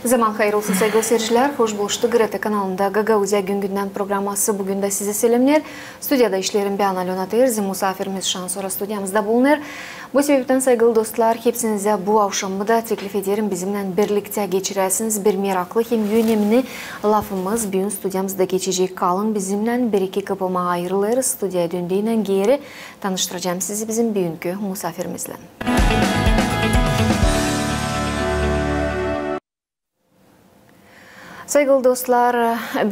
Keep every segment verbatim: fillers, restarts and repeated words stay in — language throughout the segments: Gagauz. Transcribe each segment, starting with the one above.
Zaman hayır olsun, saygılı seyircilär. Hoş buluştuk. GRT kanalında "Gagauziya gün-gündän" programması bugün dä sizi selemneer. Studiyada işleerim bän, Alöna Terzi, musaafirimiz şansora studiyamızda bulunêr. Bu sebeptän, saygılı dostlar, hepsinizä bu avşamı da teklif ederim bizimnän birliktä geçiräsiniz bir meraklı hem önemni lafımız büün studiyamızda geçecek. Kalın bizimnän, bir-iki kıpılmaa ayırılêrız, studiyaya döndüynän geeri tanıştıracam sizi bizim büünkü musaafirimizlän. Saygılı dostlar,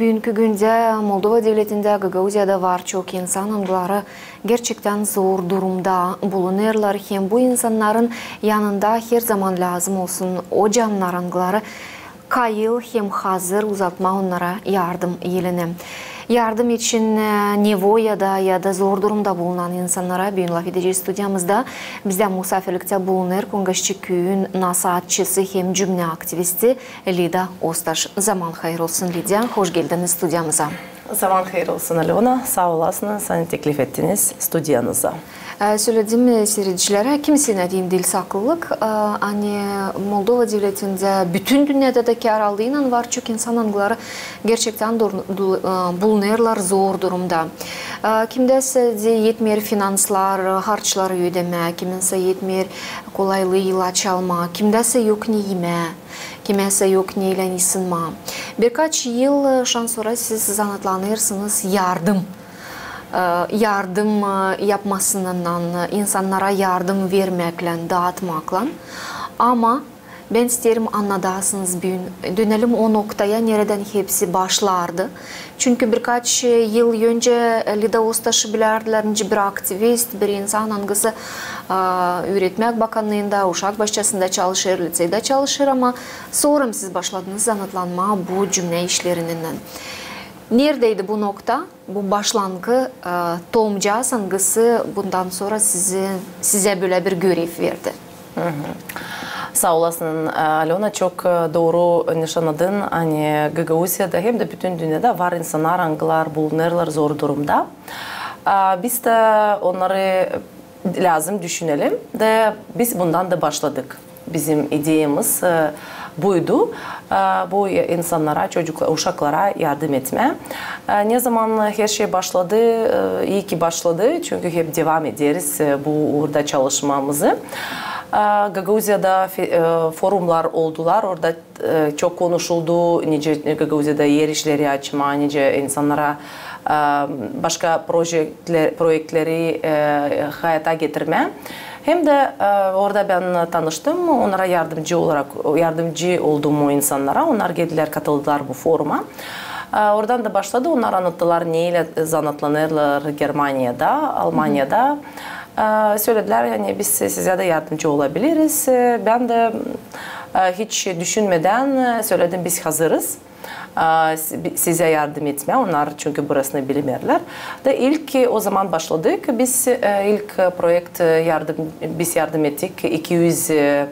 büünkü gündä Moldova devletindä, Gagauziyada var çok insan, angıları gerçektän zor durumda bulunêrlar. Hem bu insannarın yanında her zaman lääzım olsun o cannar, angıları kayıl hem hazır uzatmaa onnara yardım elinä. Yardım için, e, nevoyada ya da zor durumda bulunan insannara büün lafedecez studiyamızda. Bizdä musaafirliktä bulunêr Kongaşçı küüyün nasaatçısı hem cümne aktivisti Lida Ostaş. Zaman hayır olsun, Lida. Hoş geldiniz studiyamıza. Zaman hayır olsun, Alöna. Saa olasınız, ani teklif ettiniz studiyanıza. E, söledim, e, siiredicilerä, kimseyin deyni diil saklılık, e, ani Moldova devletindä, bütün dünnedä dä käraldıynan var çok insan, angıları gerçektän dur-, dul-, e, bulunêrlar zor durumda. E, kimdäsä dä etmeer finanslar, harçları ödemää, kiminsä etmeer kolaylı ilaç almaa, kimdäsä yok ne imää, kimäsä yok neylän ısınmaa. Birkaç yıl, e, şansora siz zanaatlanêrsınız yardım, e, yardım, e, yapmasınnan, e, insannara yardım vermäklän, daatmaklan. Ama bän isteerim annadasınız büün. Dönelim o noktaya, neredän hepsi başlardı. Çünkü birkaç, e, yıl öncä, e, Lida Ostaşı bilärdilär nicä bir aktivist, bir insan, angısı, e, üüretmäk bakannıında, uşak başçasında çalışêr, liţeydä çalışêr, ama sora siz başladınız zanaatlanmaa bu cümne işlerininnän. Neredäydi bu nokta, bu başlangı, e, tomcas, angısı bundan sora sizi, sizä bölä bir görev verdi? Saa olasın, e, Alöna, çok, e, dooru nişannadın, ani Gagauziyada hem dä bütün dünnedä var insannar, angılar bulunêrlar zor durumda. E, biz dä onnarı lääzım düşünelim da biz bundan da başladık. Bizim ideyamız, e, buydu, e, bu insannara, çocukla-, uşaklara yardım etmää. E, ne zaman herşey başladı, e, ii ki başladı, çünkü hep devam ederiz, e, bu uurda çalışmamızı. E, Gagauziyada fe-, e, forumlar oldular, orada e, çok konuşuldu, nicä Gagauziyada er işleri açmaa, nicä insannara, e, başka projektler-, proektleri, e, hayata getirmää. Hem dä, e, orada bän tanıştım, onnara yardımcı olarak, yardımcı oldum o insannara, onnar geldilär, katıldılar bu foruma. E, oradan da başladı, onnar annattılar, neylän zanaatlanêrlar Germaniyada, Almaniyada. E, söledilär, ani biz sizä dä yardımcı olabiliriz. E, bän dä, e, hiç düşünmedän, e, söledim, biz hazırız, e, si-, bi-, sizä yardım etmää. Onnar çünkü burasını bilmeerlär. Da ilk, e, o zaman başladık. Biz, e, ilk, e, proekt, e, yardım, biz yardım ettik. İki üz, e, e,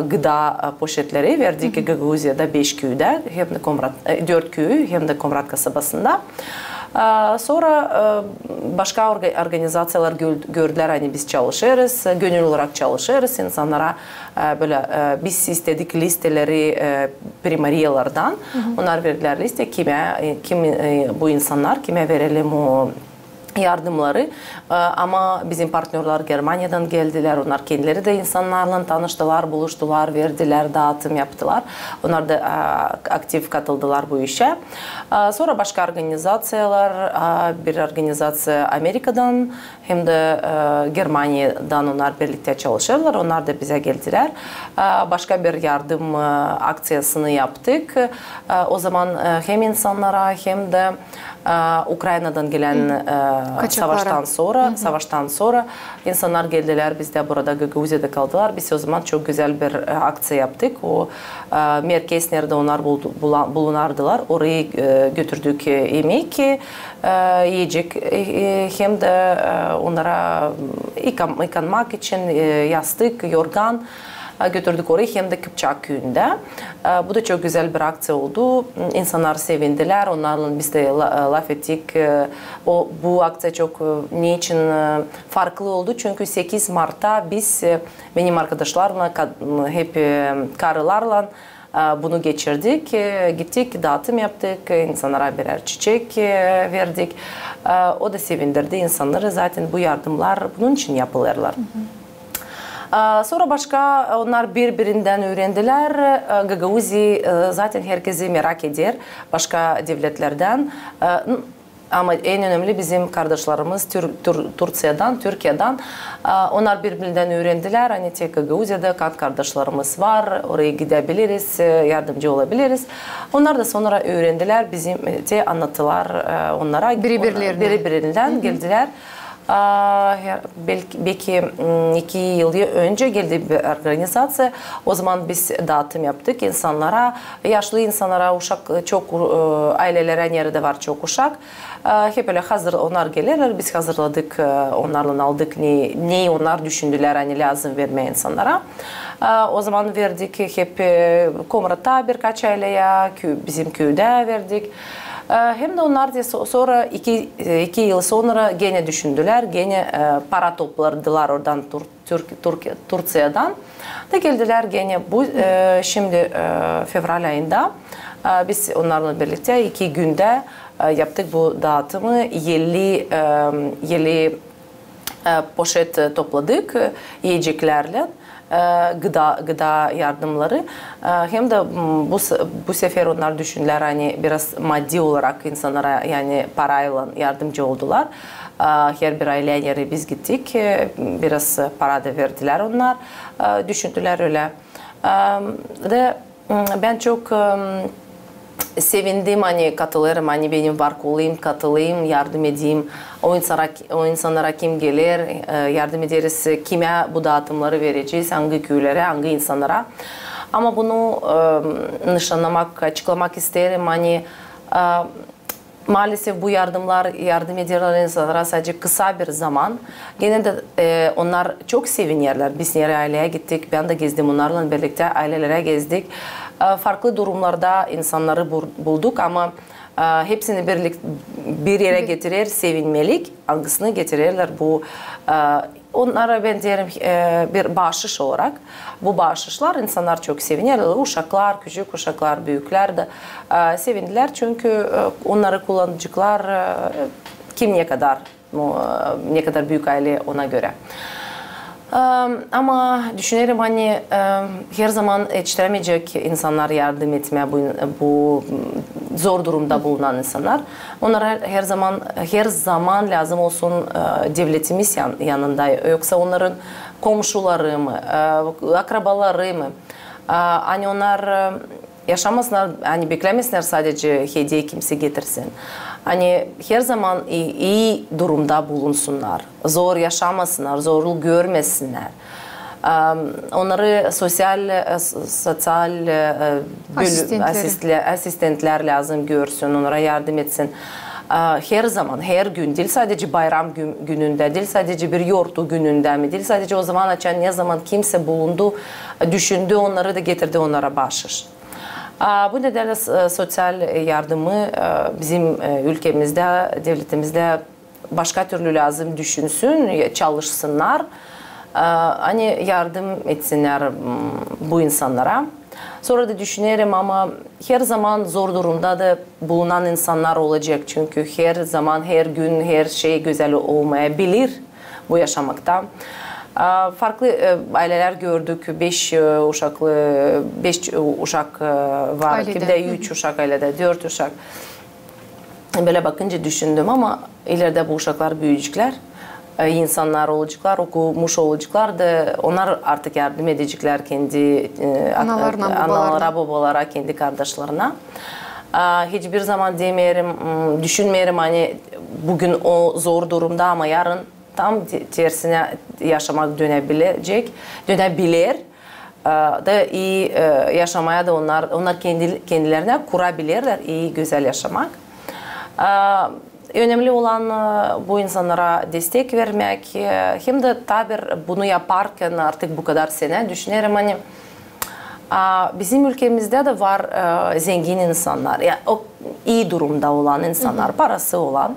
gıda, e, poşetleri verdik Gagauziyada beş küüdä, hem dä Komrat, e, dört küü, hem dä Komrat kasabasında. E, sora, e, başka orga-, organizaţiyalar gö-, gördülär, ani biz çalışêrız, e, gönüllü olarak çalışêrız, insannara, e, bölä, e, biz istedik listeleri, e, primariyalardan. Onnar verdilär liste, kimä, e, kim, e, bu insannar, kimä verelim o yardımları. E, ama bizim partnörlär Germaniyadan geldilär, onnar kendileri dä insannarlan tanıştılar, buluştular, verdilär, daatım yaptılar. Onnar da, e, aktiv katıldılar bu işä. E, sora başka organizaţiyalar, e, bir organizaţiya Amerikadan hem dä, e, Germaniyadan, onnar birliktä çalışêrlar, onnar da bizä geldilär. E, başka bir yardım, e, akţiyasını yaptık. E, o zaman, e, hem insannara, hem dä e, Ukrainadan gelän, e, savaştan sora, savaştan sora insannar geldilär bizdä burada, Gagauziyada kaldılar. Biz o zaman çok gözäl bir, e, akţiya yaptık. O, e, merkez, neredä onnar buldu-, bula-, bulunardılar, orayı, e, götürdük, e, imek, e, iyecek, e, e, hem dä, e, onnara yıkam-, yıkanmak için, e, yastık, yorgan. E, götürdük orayı hem dä Kıpçak küüyündä. E, bu da çok gözäl bir akţiya oldu. İnsannar sevindiler, onnarlan biz dä la-, e, lafettik. E, o, bu akţiya çok, e, neçin, e, farklı oldu? Çünkü sekiz martta biz, e, benim arkadaşlarımnan, kad-, m, hep, e, karılarlan, e, bunu geçirdik. E, gittik, daatım yaptık, e, insannara birär çiçek, e, verdik. E, o da sevindirdi insannarı. Zaten bu yardımnar bunun için yapılêrlar. E, sora başka, e, onnar biri-birindän üürendiler. E, Gagauziya, e, zaten herkezi merak eder, başka devletlerdän. E, n-, ama en önemli bizim kardaşlarımız Tür-, Tur-, Turţiyadan, Türkiyädän. E, onnar biri-birindän üürendiler, ani tek Gagauziyada kan kardaşlarımız var, oraya gidebiliriz, e, yardımcı olabiliriz. Onnar da sora üürendiler, bizim, e, te annattılar, e, onnara. Biri-birlerindän. Biri-birindän geldilär. A, her-, belki, belki, m, iki yıl öncä geldi bir organizaţiya. O zaman biz daatım yaptık insannara, yaşlı insannara, uşak, çok, e, aylelerä, neredä var çok uşak. E, hep ölä hazır, onnar gelerlär, biz hazırladık, e, onnarlan aldık, ne, ne onnar düşündülär, ani lääzım vermää insannara. E, o zaman verdik hep, e, Komratta birkaç ayleyä, kü-, bizim küüdä verdik. E, hem dä onnar da so-, sora iki, e, iki yıl sora genä düşündülär, genä, e, para topladılar oradan Tur-, Türk-, Türk-, Turţiyadan. Da geldilär genä bu, e, şindi, e, fevral ayında, e, biz onnarlan birliktä iki gündä, e, yaptık bu daatımı, elli, e, elli e, poşet, e, topladık, e, iyeceklärlän, e, gıda, gıda yardımnarı. E, hem dä, m, bu se-, bu sefer onnar düşündülär, ani biraz maddi olarak insannara, yani paraylan yardımcı oldular. E, herbir ayleyä, nereyi biz gittik, e, biraz para da verdilär onnar. E, düşündülär ölä. E, da M, bän çok, em, sevindim, ani katılêrım, ani benim var kolum, katılayım, yardım edeyim. O insannara, o insannara kim geler, e, yardım ederiz, kimä bu daatımnarı verecez, angı küülerä, angı insannara. Ama bunu, em, nışannamak, açıklamak isteerim, ani, e, maalesef bu yardımnar, yardım ederlär insannara sadecä kısa bir zaman. Genä dä, e, onnar çok sevinerlär. Biz nereyi ayleyä gittik, bän dä gezdim onnarlan birliktä, aylelerä gezdik. E, farklı durumnarda insannarı bur-, bulduk, ama, e, hepsini birlik-, bir erä getirer sevinmelik, angısını getirerlär bu, e, onnara bän deerim, e, bir baaşış olarak. Bu baaşışlar insannar çok sevinerlär. Uşaklar, küçük uşaklar, büüklär dä, e, sevindilär, çünkü, e, onnarı kullanaceklar, e, kim ne kadar, e, ne kadar büük aylä ona görä. E, ama düşünerim, ani, e, her zaman etiştirämeyecek insannar yardım etmää bu, bu zor durumda bulunan insannar. Onnara her zaman, her zaman lääzım olsun, e, devletimiz yan-, yanında, yoksa onnarın komşuları mı, e, akrabaları mı, e, ani onnar, e, yaşamasınnar, ani beklämesinär sadecä hediye kimsey getirsin. Ani her zaman i-, ii durumda bulunsunnar, zor yaşamasınnar, zorluk görmesinnär. Am, onnarı sosial, e, s-, sosial, e, bölü-, asistentlär lääzım görsün, onnara yardım etsin. A, her zaman, her gün, diil sadecä bayram gün-, günündä, diil sadecä bir yortu günündä mi, diil sadecä o zaman, açan, ne zaman kimsey bulundu, düşündü onnarı da getirdi onnara baaşış. A, bu nedennä s-, e, sosial, e, yardımı, e, bizim, e, ülkemizdä, devletimizdä başka türlü lääzım düşünsün, e, çalışsınnar, e, ani yardım etsinnär, m, bu insannara. Sora da düşünerim, ama her zaman zor durumda da bulunan insannar olacek, çünkü her zaman, her gün, her şey gözäl olmayabilir bu yaşamakta. E, farklı, e, aylelär gördük, beş, e, uşaklı, beş, e, uşak, e, var, kimdä üç uşak ayleda, dört uşak. Bölä bakınca düşündüm, ama ileridä bu uşaklar büüyeceklär, e, insannar olaceklar, okumuş olaceklar da, onnar artık yardım edeceklär kendi, e, at-, analarına, analara, bobalara, kendi kardaşlarına. A, hiçbir zaman demeerim, m, düşünmeerim, ani büün o zor durumda, ama yarın tam te-, tersinä yaşamak dönebilecek, dönebilir. E, da ii, e, yaşamaya da onnar, onnar kendi, kendilerinä kurabilirlär ii, gözäl yaşamak. E, önemli olan e, bu insannara destek vermäk, e, hem dä taa bir bunu yaparkan artık bu kadar senä düşünerim, ani a, bizim ülkemizdä dä var e, zengin insannar, ya, o ii durumda olan insannar, parası olan.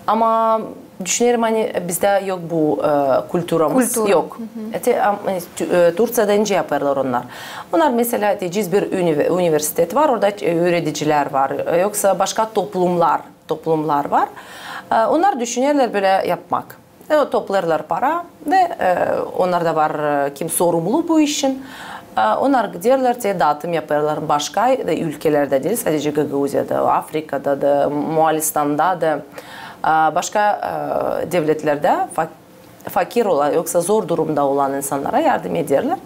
Ama düşünerim, ani bizdä yok bu e, kulturamız, yok. Te, am, e, Tü- e, Turţiyada nicä yapêrlar onnar? Onnar, meselä, deyecez, bir ünive- universitet var, orada e, üüredicilär var, e, yoksa başka toplumlar, toplumlar var. E, onnar düşünerlär bölä yapmak. E, toplêêrlar para, da e, onnarda var e, kim sorumlu bu işin. E, onnar giderlär, te daatım yapêrlar başka da ülkelerdä diil, sadecä Gagauziyada, Afrikada da, Moalistanda da, e, başka e, devletlerdä fak- fakir olan, yoksa zor durumda olan insannara yardım ederlär.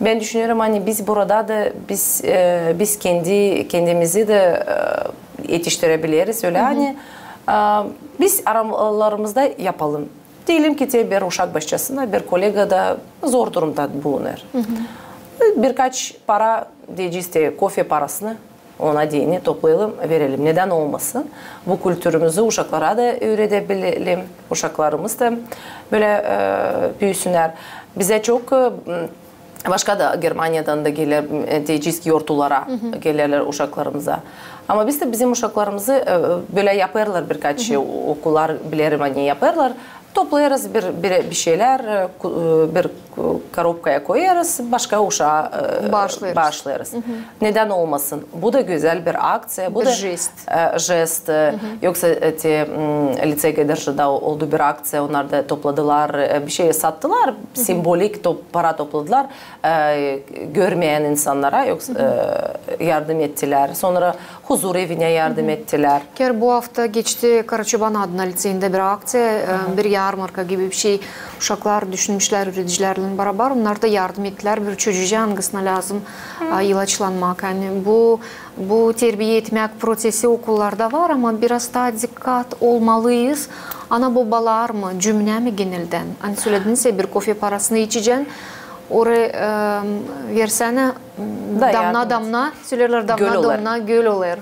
Bän düşünerim, ani biz burada da biz e, biz kendi kendimizi dä e, etiştirebileriz, ölä ani e, biz aralarımızda yapalım. Deyelim ki, te bir uşak başçasında bir kolega da zor durumda bulunêr. Birkaç para, deyecez, te kofe parasını ona deyni toplayalım, verelim. Nedän olmasın? Bu kulturumuzu uşaklara da üüredebilelim. Uşaklarımız da bölä e, büüsünnär. Bizä çok e, m, başka da Germaniyadan da geler, e, deyecez ki, yortulara gelerlär uşaklarımıza. Ama biz dä bizim uşaklarımızı e, bölä yapêrlar birkaç e, okullar, bilerim, ani yapêrlar. Toplayêrız bir, bir, bir şeylär, e, ku- e, bir ku- korobkaya koyêrız, başka uşaa e, baaşlêêrız. Nedän olmasın? Bu da gözäl bir akţiya, bu Bir da jest. e, jest. E, yoksa e, te m, Licey Gedržada oldu bir akţiya, onnar da topladılar, e, bir şey sattılar, simbolik top- para topladılar, e, görmeyän insannara, yoksa e, yardım ettilär. Sora huzur evinä yardım ettilär. Ker bu afta geçti Karaçoban adına liceyindä bir akţiya, e, bir yarmarka gibi bir şey. Uşaklar düşünmüşlär üüredicilärlän barabar, onnar da yardım ettilär bir çocujaa, angısına lääzım e, ilaçlanmak. Yani bu bu terbiye etmäk prosesi okullarda var, ama biraz taa dikkat olmalıyız. Ana-bobalar mı, cümnä mi geneldän? Ani sölediniz, bir kofe parasını içecän, orayı e, versänä, damna-damna, söleerlär, damna-damna göl olêr.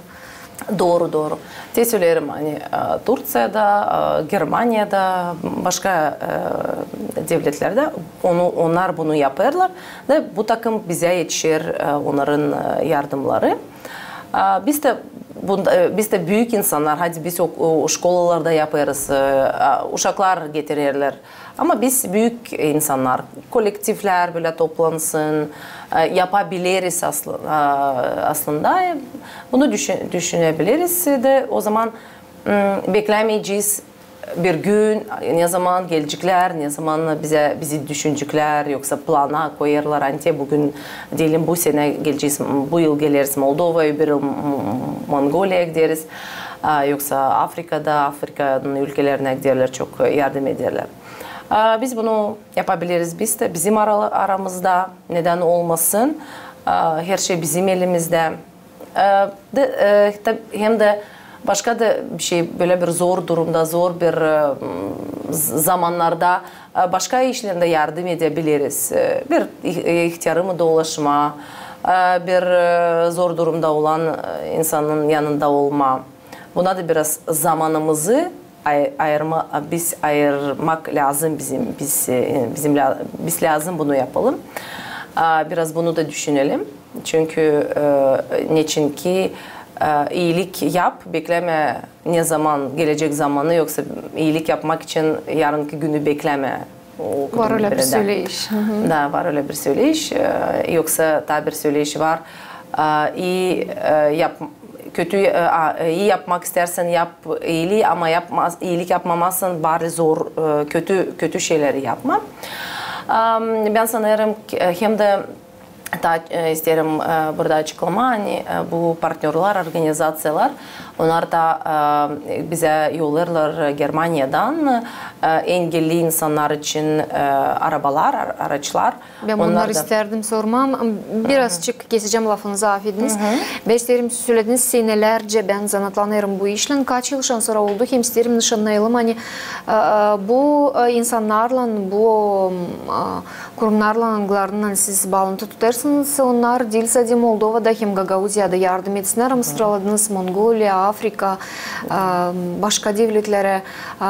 Dooru, dooru. Te söleerim, ani e, Turţiyada, e, Germaniyada, başka e, devletlerdä onu, onnar bunu yapêrlar. Da bu takım bizä etişer e, onnarın e, yardımları. A, biz dä bunda, e, biz dä büük insannar, hadi biz o, o şkolalarda yapêrız, e, a, uşaklar getirerlär. Ama biz büük insannar, kolektivlär bölä toplansın, e, yapabileriz aslı- a, aslında. E, bunu düşün- düşünebileriz dä, o zaman m, beklämeyecez bir gün, ne zaman geleceklär, ne zaman bizä, bizi düşüneceklär, yoksa plana koyêrlar, ani te büün, deyelim, bu senä gelecez, bu yıl geleriz Moldovaya, öbür yıl M- M- Mongoliyaya gideriz, a, yoksa Afrikada, Afrikanın ülkelerinä giderlär, çok yardım ederlär. A, biz bunu yapabileriz biz dä, bizim ara- aramızda, nedän olmasın, a, her şey bizim elimizdä. E, de, e, tab- hem dä başka da bir şey, bölä bir zor durumda, zor bir e, z- zamannarda e, başka işlerdä yardım edebileriz. E, bir ih- e, ihtiyarı mı dolaşmaa, e, bir e, zor durumda olan e, insanın yanında olmaa. Buna da biraz zamanımızı ay- ayırma, biz ayırmak lääzım bizim, biz, e, bizim lää- biz lääzım bunu yapalım. A, biraz bunu da düşünelim. Çünkü e, neçinki e, iilik yap, beklämä ne zaman gelecek zamanı, yoksa iilik yapmak için yarınki günü beklämä. O Var ölä bir söleyiş. Da, var ölä bir söleyiş. E, yoksa taa bir söleyiş var. A, ii e, yap- kötü, e, a, e, ii yapmak istärsän, yap iiliyi, ama yapma- iilik yapmamazsan, bari zor, e, kötü, kötü şeyleri yapma. Am, bän sanêrım, ki, e, hem dä taa e, isteerim e, burada açıklamaa, ani e, bu partnörlär, organizaţiyalar, onnar da e, bizä yollêêrlar Germaniyadan e, engelli insannar için e, arabalar, ar- araçlar. Bän bunnarı istärdim sormaa. Birazçık kesecäm lafınızı, afediniz. Bän isteerim, sölediniz, senelärcä bän zanaatlanêrım bu işlän. Kaç yıl şansora oldu, hem isteerim nışannayalım, ani e, e, bu e, insannarlan, bu e, kurumnarlan, angılarınnan siz baalantı tutar- Onnar diil sade Moldovada hem Gagauziyada yardım etsinnär, ama sıraladınız Mongoliya, Afrika, e, başka devletlerä, e,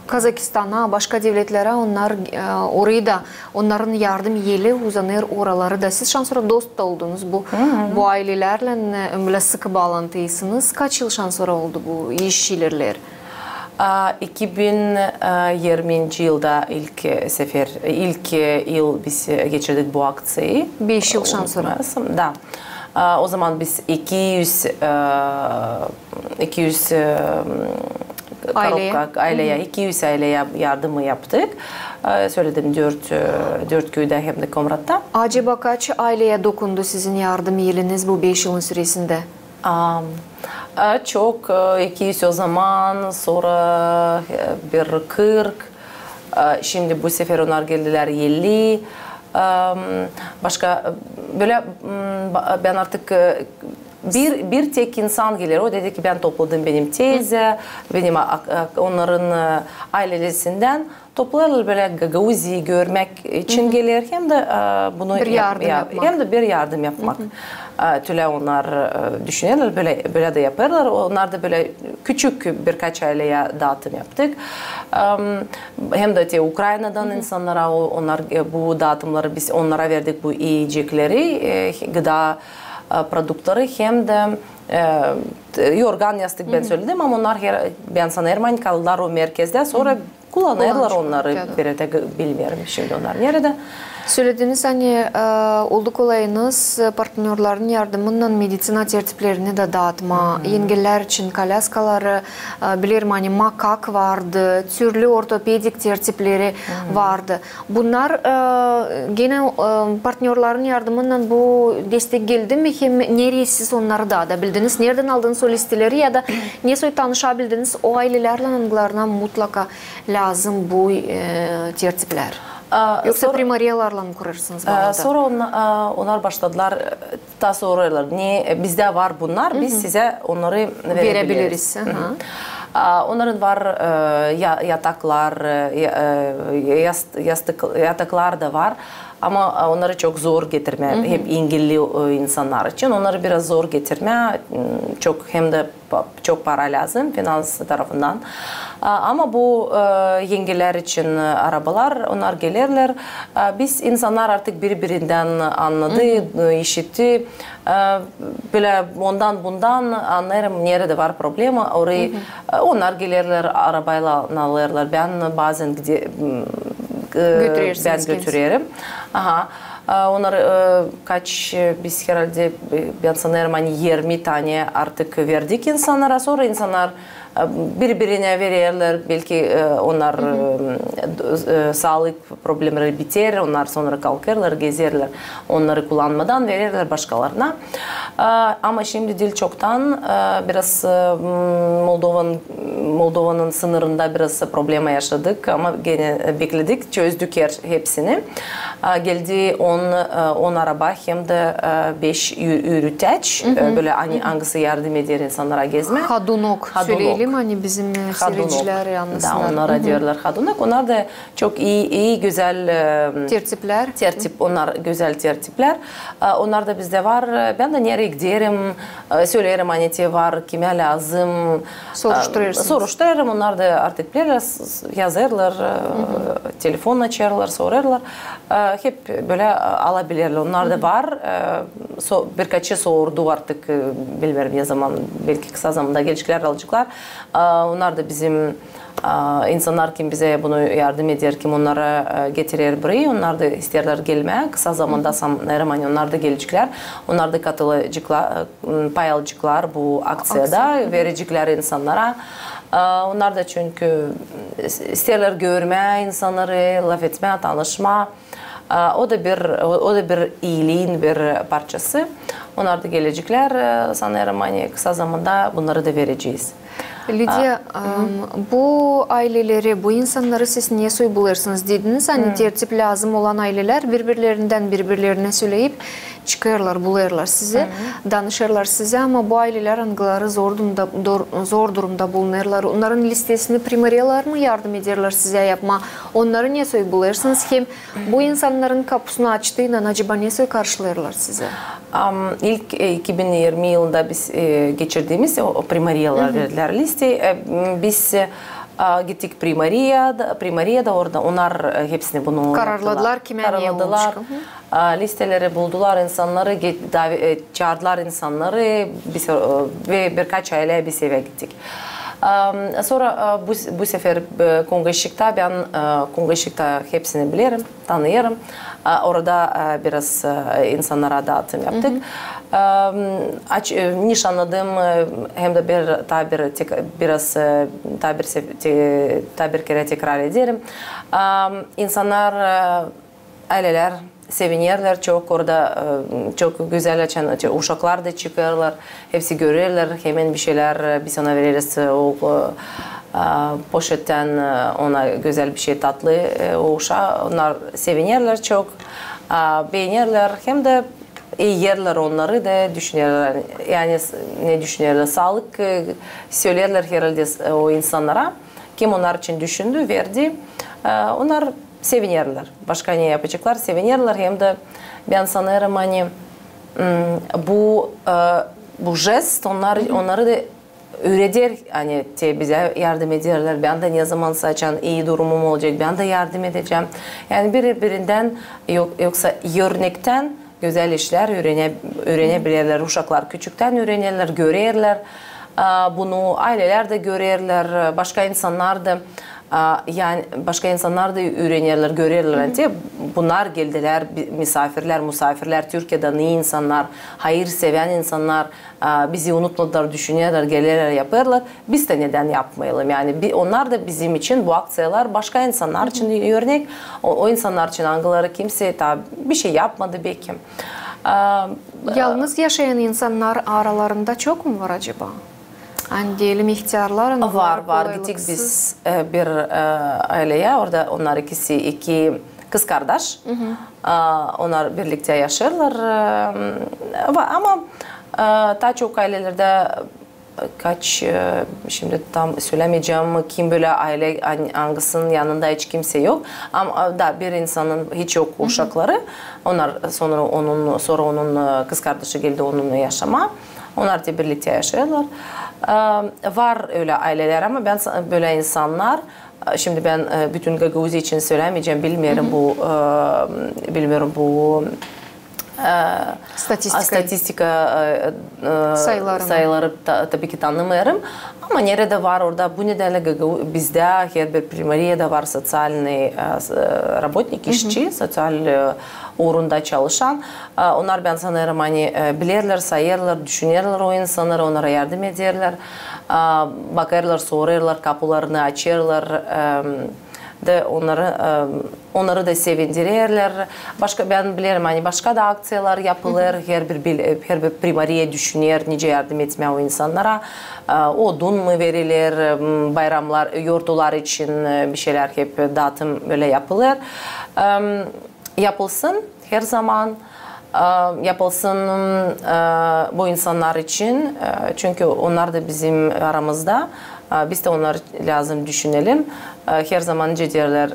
Kazakistana, başka devletlerä onnar, e, orayı da, onnarın yardım eli uzanêr oraları da. Siz şansora dost da oldunuz bu, bu aylelärlän, e, bölä sıkı baalantıysınız. Kaç yıl şansora oldu bu iş ilerleer? A, iki bin irminci yılda ilk sefer, ilk yıl biz geçirdik bu akţiyayı. Beş yıl şansora. Da. A, o zaman biz iki üz, e, iki üz, e, ayleyä, iki üz ayleyä yardımı yaptık. E, söledim, dört, e, dört küüdä hem dä Komratta. Acaba kaç ayleyä dokundu sizin yardım eliniz bu beş yılın süresindä? A, e, çok, e, iki üz o zaman, sora, e, bir kırk. E, şindi bu sefer onnar geldilär elli. E, başka, e, bölä, m, ba-, bän artık, e, bir, bir tek insan geler. O dedi ki, bän topladım benim teyzä, benim a-, a-, onnarın, e, aylesindän. Toplêêrlar bölä Gagauziyayı görmäk için geler, hem dä, e, bunu bir yardım yapmak. Hem dä bir yardım yapmak. E, tölä onnar, e, düşünerlär, bölä, bölä dä yapêrlar. Onnar da bölä küçük birkaç ayleyä daatım yaptık. Em, hem dä te Ukraynadan insannara, o, onnar, e, bu daatımnarı biz onnara verdik, bu iyecekleri, e, gıda, e, produktları hem dä, e, t-, yorgan, yastık bän söledim, ama onnar her, bän sanêrım, ani kaldılar o merkezdä, sora kullanêrlar onnarı bir erdä, bilmeerim şindi onnar neredä. Sölediniz, ani, e, oldu kolayınız, e, partnörların yardımınnan meditsina tertiplerini dä daatmaa. Engellilär için kolyaskaları, e, bilerim, ani makak vardı, türlü ortopedik tertipleri vardı. Bunnar, e, genä, e, partnörların yardımınnan bu destek geldi mi? Hem nereyi siz onnarı daadabildiniz? Neredän aldınız o listeleri ya da nesoy tanışabildiniz o aylelärlän, angılarına mutlaka lääzım bu, e, tertiplär? Yoksa primariyalarlan mı kurêrsınız baalantıları? Sora onnar başladılar, e, ta sorêrlar, ne, e, bizdä var bunnar, biz sizä onnarı verebiliriz. Onnarın var, e, ya-, yataklar, e, ya-, e, yast-, yastık, yataklar da var. Ama, e, onnarı çok zor getirmää, hep engelli, e, insannar için. Onnarı biraz zor getirmää, m, çok hem dä pa-, çok para lääzım finans tarafından. A, ama bu, e, engellilär için, e, arabalar, onnar gelerlär. A, biz insannar artık biri-birindän annadı, e, işitti. E, bölä ondan-bundan annêêrım, neredä var problema, orayı, e, onnar gelerlär, arabaylan alêrlar. Bän bazän gide-, m, e, bän götürerim. Aha. E, onnarı, e, kaç, e, biz herhaldä, e, bän sanêrım, ani irmi tanä artık verdik insannara. Sora insannar, e, biri-birinä vererlär, belki, e, onnar, e, d-, e, saalık problemleri biter, onnar sora kalkêrlar, gezerlär, onnarı kullanmadan vererlär başkalarına. E, ama şindi diil çoktan, e, biraz, e, m, Moldovan Moldovanın sınırında biraz problema yaşadık, ama genä, e, bekledik, çözdük her, hepsini. A, geldi on, e, on araba hem dä, e, beş ü-, üürütäç, e, bölä, ani, angısı yardım eder insannara gezmää. Hadunok. Hadunok. Söleyelim, ani bizim, e, seyircilär annasınnar. Da, onnara deerlär hadunok. Onnar da çok ii, ii, gözäl, e, tertiplär. Tertip, onnar gözäl tertiplär. E, onnar da bizdä var. E, bän dä nereyi giderim, e, söleerim, ani te var, kimä lääzım. Soruşturêrsınız. E, soruşturêrım, onnar da artık bilerlär, s-, s-, yazêrlar, e, telefon açêrlar, sorêrlar. E, hep bölä, e, alabilirlär. Onnar da var. E, so-, birkaçı sordu artık, e, bilmeerim ne zaman, belki kısa zamanda geleceklär, alaceklar. E, onnar da bizim A, insannar, kim bizä bunu yardım eder, kim onnarı, e, getirer burayı, onnar da isteerlär gelmää. Kısa zamanda sanêrım, ani onnar da geleceklär. Onnar da katılaceklar, e, pay alaceklar bu akţiyada, vereceklär insannara. A, onnar da çünkü isteerlär görmää insannarı, lafetmää, tanışmaa. A, o da bir, o, o da bir iiliin bir parçası. Onnar da geleceklär, e, sanêrım, ani kısa zamanda bunnarı da verecez. Lidiya, a, em, bu ayleleri, bu insannarı siz nesoy bulêrsınız? Dediniz, ani tertip lääzım olan aylelär biri-birlerindän biri-birlerinä söleyip, çıkêrlar, bulêrlar sizi, danışêrlar sizi, ama bu aylelär, angıları zor durumda, dor- zor durumda bulunêrlar, onnarın listesini primariyalar mı yardım ederlär sizä yapmaa? Onnarı nesoy bulêrsınız? Hem bu insannarın kapusunu açtıynan acaba nesoy karşılêêrlar sizi? Am, ilk, e, iki bin irmi yılında biz, e, geçirdiimiz o, o primariyalar verdilär liste. E, m, biz, e, a, gittik primariyada, primariyada orada onnar, e, hepsini bunu Kararladılar, yaptılar. Kimä ne olacek. A, listeleri buldular, insannarı ge- dav- e, çaardılar insannarı, biz, e, ve birkaç aylä biz evä gittik. Am, sora, e, bu, bu sefer, e, kongaşçıkta bän, e, kongaşçıkta hepsini bilerim, tanıyêrım. A, orada, e, biraz, e, insannara daatım yaptık. Am, aç- e, nişannadım, e, hem dä bir, taa bir tek- biraz, e, taa bir sef- te- taa bir kerä tekrar ederim. Am, insannar, e, Aylelär sevinerlär çok orada, e, çok gözäl, açan uşaklar da çıkêrlar, hepsi görerlär, hemen bir şeylär, e, biz ona vereriz, e, o, e, poşettän, e, ona gözäl bir şey tatlı, e, o uşaa. Onnar sevinerlär çok, e, beenerlär, hem dä ii erlär onnarı da düşünerlär, yani s- ne düşünerlär, saalık, e, söleerlär heraldä s- o insannara, kim onnar için düşündü, verdi. E, onnar sevinerlär. Başka ne yapaceklar? Sevinerlär, hem dä bän sanêrım, ani, m, bu, e, bu jest onnar, onnarı da üüreder, ani te bizä yardım ederlär, bän dä ne zaman, açan ii durumum olacek, bän dä yardım edecäm. Yani biri-birinden, yok- yoksa örnektän gözäl işlär üürenä- üürenebilirlär. Uşaklar küçüktän üürenerlär, görerlär, a, bunu, aylelär dä görerlär, başka insannar da, a, yani başka insannar da üürenerlär, görerlär. Ani te bunnar geldilär, bi- musaafirlär, musaafirlär, Türkiyedän ii insannar, hayır sevän insannar, a, bizi unutmadılar, düşünerlär, gelerlär, yapêrlar. Biz dä nedän yapmayalım? Yani bi- onnar da bizim için bu akţiyalar başka insannar için örnek. O, o insannar için, angıları kimsey taa bir şey yapmadı bekim. A, Yalnız yaşayan insannar aralarında çok mu var acaba? Ani deyelim, ihtiyarlar, angıları Var, var. Gittik biz, e, bir, e, ayleyä. Orada onnar ikisi, iki kızkardaş. A, onnar birliktä yaşêêrlar. E, va- ama, e, taa çok aylelerdä kaç, e, şindi tam sölämeyecäm, kim bölä aylä, an- angısının yanında hiç kimsey yok. Ama, e, da bir insanın hiç yok uşakları. Onnar sora onun, sora onun, e, kızkardaşı geldi onunnan yaşamaa. Onnar te birliktä yaşêêrlar. E, var ölä aylelär, ama bän sa- bölä insannar, e, şindi bän, e, bütün Gagauziya için sölämeyecäm, bilmeerim bu, e, bilmeerim bu, e, Statistika. Statistika, e, e, sayıları ta- tabii ki tanımêêrım. Ama neredä var orada, bu nedännä Gagau- bizdä herbir primariyada var soţialnıy, e, s- e, rabotnik, işçi, soţial, e, uurunda çalışan. E, onnar, bän sanêrım, ani, e, bilerlär, sayêrlar, düşünerlär o insannarı, onnara yardım ederlär. E, bakêrlar, sorêrlar, kapularını açêrlar. E, da onnarı, e, onnarı da sevindirerlär. Başka, bän bilerim, ani başka da akţiyalar yapılêr. Herbir bil- herbir primariya düşüner, nicä yardım etmää o insannara. E, odun mu veriler, m, bayramlar, yortular için, e, bir şeylär hep daatım bölä yapılêr. E, yapılsın herzaman, e, yapılsın, e, bu insannar için, e, çünkü onnar da bizim aramızda. E, biz dä onnar lääzım düşünelim. E, herzaman nicä deerlär,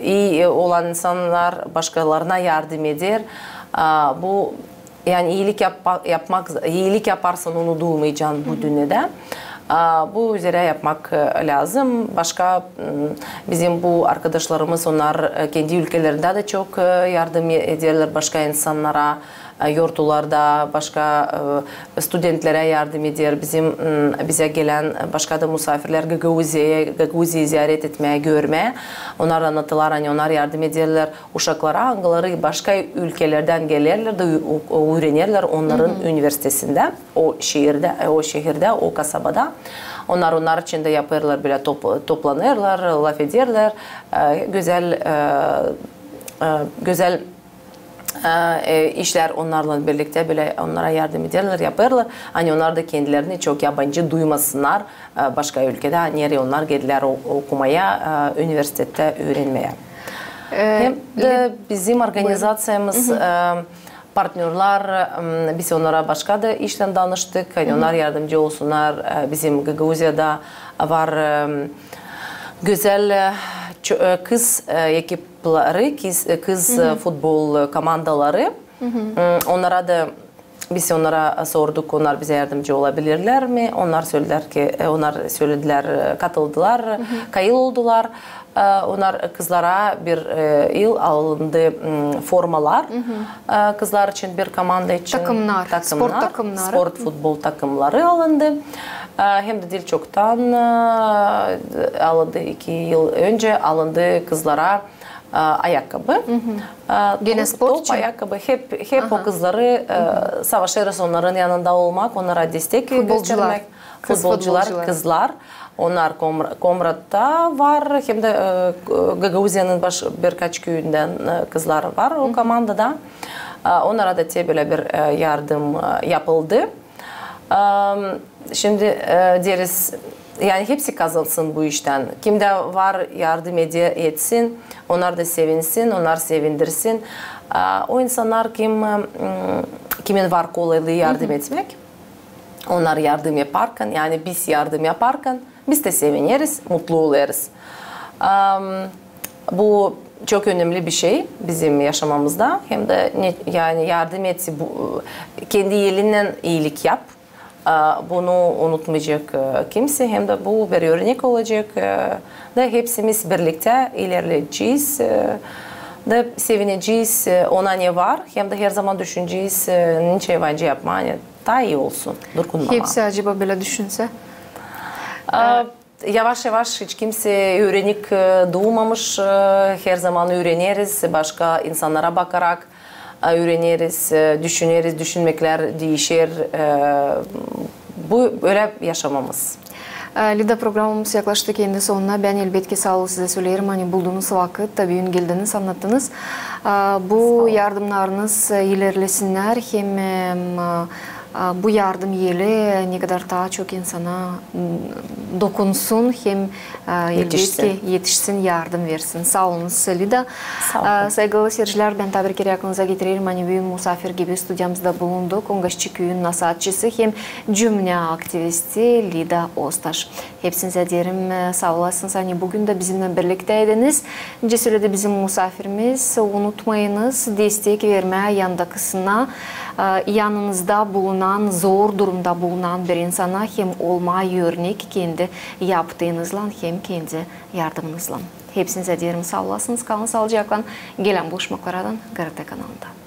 e, ii olan insannar başkalarına yardım eder. E, bu, yani iilik yapma- yapmak, iilik yaparsan, onu duymayacan bu dünnedä. A, bu üzerä yapmak, e, lääzım. Başka, m, bizim bu arkadaşlarımız, onnar, e, kendi ülkelerindä dä çok, e, yardım e- ederlär başka insannara, e, yortularda, başka, e, studentlerä yardım eder. Bizim, m, bizä gelän başka da musaafirlär Gagauziyaya, Gagauziya ziyaret etmää, görmää. Onnar annadêrlar, ani onnar yardım ederlär uşaklara, angıları başka ülkelerdän gelerlär da ü- o- üürenerlär onnarın universitetindä, o şehirdä, e, o şehirdä, o kasabada. Onnar, onnar için dä yapêrlar, bölä top- toplanêrlar, lafederlär, e, gözäl, e, e, gözäl, e, e, işlär onnarlan birliktä, bölä onnara yardım ederlär, yapêrlar. Ani onnar da kendilerini çok yabancı duymasınnar, e, başka ülkedä, nereyi onnar geldilär o- okumaya, e, universitettä üürenmää. Hem dä bizim organizaţiyamız, e, partnörlar, m, biz onnara başka da iştän danıştık, ani onnar yardımcı olsunnar. E, bizim Gagauziyada var, e, gözäl, e, ço-, e, kız, e, ekipleri, kız, e, kız, e, futbol, e, komandaları. M, onnara da biz onnara sorduk, onnar bizä yardımcı olabilirlär mi? Onnar söledilär ki, e, onnar söledilär, e, katıldılar, kayıl oldular. E, onnar kızlara bir, e, yıl alındı, m, formalar. E, kızlar için bir komanda için takımnar, sport takımnarı, sport futbol takımları alındı. E, hem dä diil çoktan, e, alındı, iki yıl öncä alındı kızlara, e, ayakkabı. E, genä top, sport top için? Ayakkabı. Hep, hep o kızları, e, savaşêrız onnarın yanında olmak, onnara destek göstermäk. Futbolcular, kızlar. Onnar Kom-, Komratta var, hem dä, e, Gagauziyanın baş-, birkaç küüyündän, e, kızlar var o komandada. E, onnara da te bölä bir, e, yardım, e, yapıldı. E, şindi, e, deriz, yani hepsi kazansın bu iştän. Kimdä var yardım ede-, etsin, onnar da sevinsin, onnar sevindirsin. E, o insannar, kim, e, m, kimin var kolaylıı yardım etmäk, onnar yardım yaparkan, yani biz yardım yaparkan, biz dä sevineriz, mutlu olêrız. Am, bu çok önemli bir şey bizim yaşamamızda. Hem dä ne, yani yardım et, bu, kendi elinnän iilik yap. A, bunu unutmayacek, e, kimsey. Hem dä bu bir örnek olacek. E, da hepsimiz birliktä ilerleyecez. E, da sevinecez, e, ona ne var. Hem dä herzaman düşünecez, e, nicä yapmaa, ani taa ii olsun durgunmamaa. Hepsi acaba bölä düşünsä? A, yavaş-yavaş, hiç kimsey üürenik, e, duumamış, e, herzaman üüreneriz, başka insannara bakarak, e, üüreneriz, e, düşüneriz, düşünmeklär diişer. E, bu bölä yaşamamız. E, Lida, programamız yaklaştı kendi sonuna. Bän, elbetki, saa ol sizä söleerim, ani buldunuz vakıt, büün geldiniz, annattınız. E, bu yardımnarınız, e, ilerlesinnär hem, e, m, e, bu yardım eli ne kadar taa çok insana, m, dokunsun hem, e, elbetki, etişsin, yardım versin. Saa olunuz, Lida. Saa olun. E, saygılı seyircilär, bän taa bir kerä aklınıza getirerim, ani büün musaafir gibi studiyamızda bulundu Kongaççı küüyün nasaatçısı hem cümnä aktivisti Lida Ostaş. Hepsinizä deerim, e, saa olasınız, ani büün dä bizimnän birliktäydiniz. Nicä söledi bizim musaafirimiz, unutmayınız destek vermää yandakısına, e, yanınızda bulunan, zor durumda bulunan bir insana hem olmaa örnek kendi yaptıınızlan hem kendi yardımınızlan. Hepsinizä deerim saa olasınız, kalın saalıcaklan. Gelän buluşmakaradan GRT kanalında.